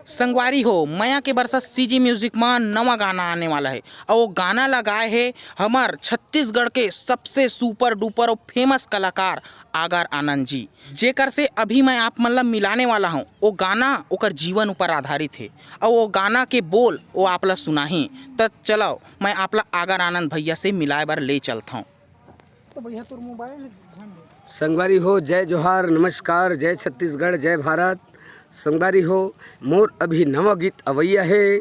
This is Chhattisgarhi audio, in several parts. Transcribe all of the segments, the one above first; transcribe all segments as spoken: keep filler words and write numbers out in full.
संगवारी हो, मया के बरसा सीजी म्यूजिक म नवा गाना आने वाला हे, अउ वो गाना ला गाए हे हमर छत्तीसगढ़ के सबसे सुपर डुपर अउ फेमस कलाकार आगर आनंद जी, जेकर से अभी मैं आप मन ला मिलाने वाला हूँ। वो गाना ओकर जीवन ऊपर आधारित हे, अउ वो गाना के बोल वो आप ला सुनाही। त चलो, मैं आप ला आगर आनंद भैया से मिलाए बर ले चलत हूँ। तो भैया तोर मोबाइल ध्यान दे। संगवारी हो, जय जोहार, नमस्कार, जय छत्तीसगढ़, जय भारत। संगवारी हो, मोर अभी नवा गीत अवैया हे,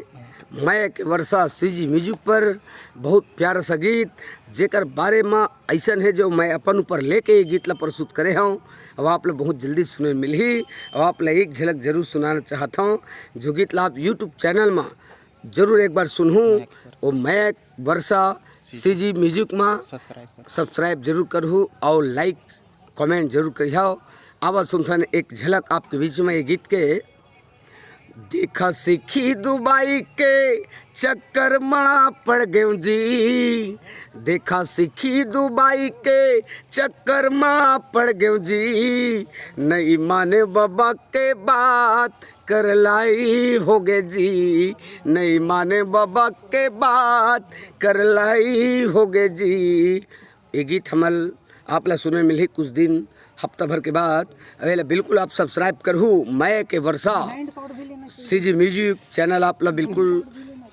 मया के बरसा सीजी म्यूजिक पर। बहुत प्यारा सा गीत, जेकर बारे म अइसन हे जो मैं अपन ऊपर लेके ये गीत ला प्रस्तुत करे हूँ। अब आप ला बहुत जल्दी सुने मिलही। अब आप ला एक झलक जरूर सुनाना चाहत हूँ, जो गीत ला आप YouTube चैनल म जरूर एक बार सुनहू। वो मया के बरसा सीजी म्यूजिक म सब्सक्राइब जरूर करहू अउ लाइक कमेंट जरूर करिहव। आवा सुनथन एक झलक आपके बीच में ये गीत के। देखा सीखी दुबई के चक्कर मा पड़ गयो जी, देखा सीखी दुबई के चक्कर मा पड़ गयो जी, नहीं माने बाबा के बात कर लाई होगे जी, नहीं माने बाबा के बात कर लाई होगे जी। ये गीत हमल आप ला सुने मिलही कुछ दिन, हफ्ता भर के बाद। अब एला बिल्कुल आप सब्सक्राइब करहू, मया के बरसा सीजी म्यूजिक चैनल आप ला बिल्कुल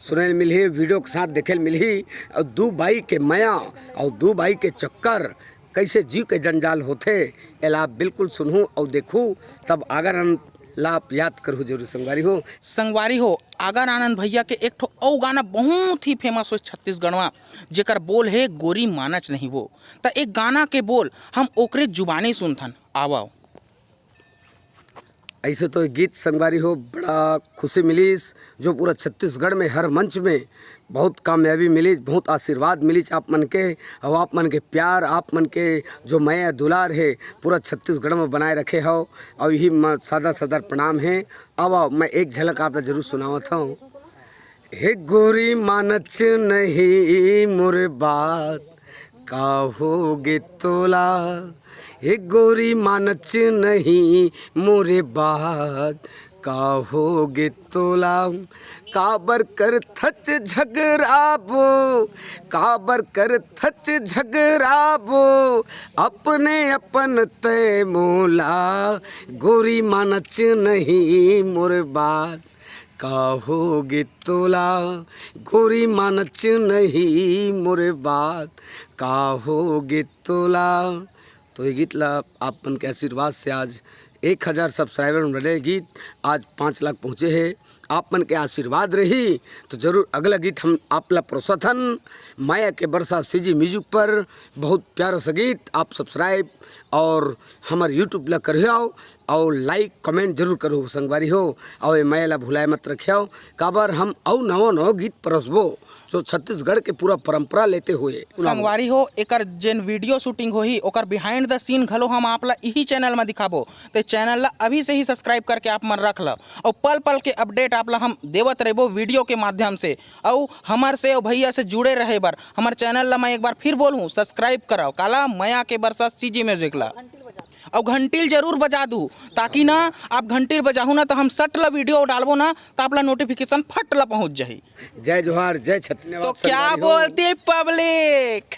सुने मिलही, वीडियो के साथ देखे मिलही। अउ दू बाई के मया अउ दू बाई के चक्कर, कैसे जीव के जंजाल होथे, एला आप बिल्कुल सुनहू अउ देखहू, तब आगर आनंद ला आप याद करहू जरूर संगवारी हो। संगवारी हो, आगर आनंद भैया के एक ठो अउ गाना बहुत ही फेमस होइस छत्तीसगढ़ मा, जेकर बोल हे गोरी मानच नहीं वो। त एक गाना के बोल हम ओकरे जुबानी सुनथन, आवव। ऐसे तो ये गीत संगवारी हो बड़ा खुशी मिलिस, जो पूरा छत्तीसगढ़ में हर मंच में बहुत कामयाबी मिलिस, बहुत आशीर्वाद मिलिस आप मन के, अउ आप मन के प्यार, आप मन के जो मया दुलार हे, पूरा छत्तीसगढ़ में बनाए रखे हव। अउ यही म-, सादा सदर प्रणाम हे। अब मैं एक झलक आप ला जरूर सुनावत हूँ। हे गोरी मानच नहीं मोर बात, का होगे तोला? हे गोरी मानच नहीं मोर बात, का होगे तोला? काबर करथच झगराबो, काबर करथच झगराबो, अपने अपन तय मोला। गोरी मानच नहीं मोर बात, का होगे तोला? गोरी मानच नहीं मोर बात, का होगे तोला? तो ये गीत ला आप मन के आशीर्वाद से आज एक हजार सब्सक्राइबर में रहे गीत आज पाँच लाख पहुँचे हे। आप मन के आशीर्वाद रही तो जरूर अगला गीत हम आप ला परोसत हन। मया के बरसा सीजी म्यूजिक पर बहुत प्यारा सा गीत, आप सब्सक्राइब और हमर YouTube ला करिहव और लाइक कमेंट जरूर करहू संगवारी हो। और ये मया ला भुलाए मत रखिहव, काबर हम अउ नवा नवा गीत परोसबो जो छत्तीसगढ़ के पूरा परंपरा लेते हुए। संगवारी हो, एकर जेन वीडियो शूटिंग होही ओकर बिहाइंड द सीन घलो हम आप ला इही चैनल मा दिखाबो। ते चैनल ला अभी से ही सब्सक्राइब करके आप मन रख लव और पल पल के अपडेट आप ला हम देवत रहिबो वीडियो के माध्यम से। अउ हमर से अउ भैया से जुड़े रहे बर हमर चैनल ला मैं एक बार फिर बोलहूँ, सब्सक्राइब करव। काला? मया के बरसा सीजी म्यूजिक ला। अउ घंटी ल जरूर बजा दू, ताकि ना आप घंटी ल बजाहू ना तो हम सट ला वीडियो डालबो ना तो आप ला नोटिफिकेशन फट ला पहुँच जाही। जय जोहार, जय छत्तीसगढ़। तो क्या बोलती पब्लिक?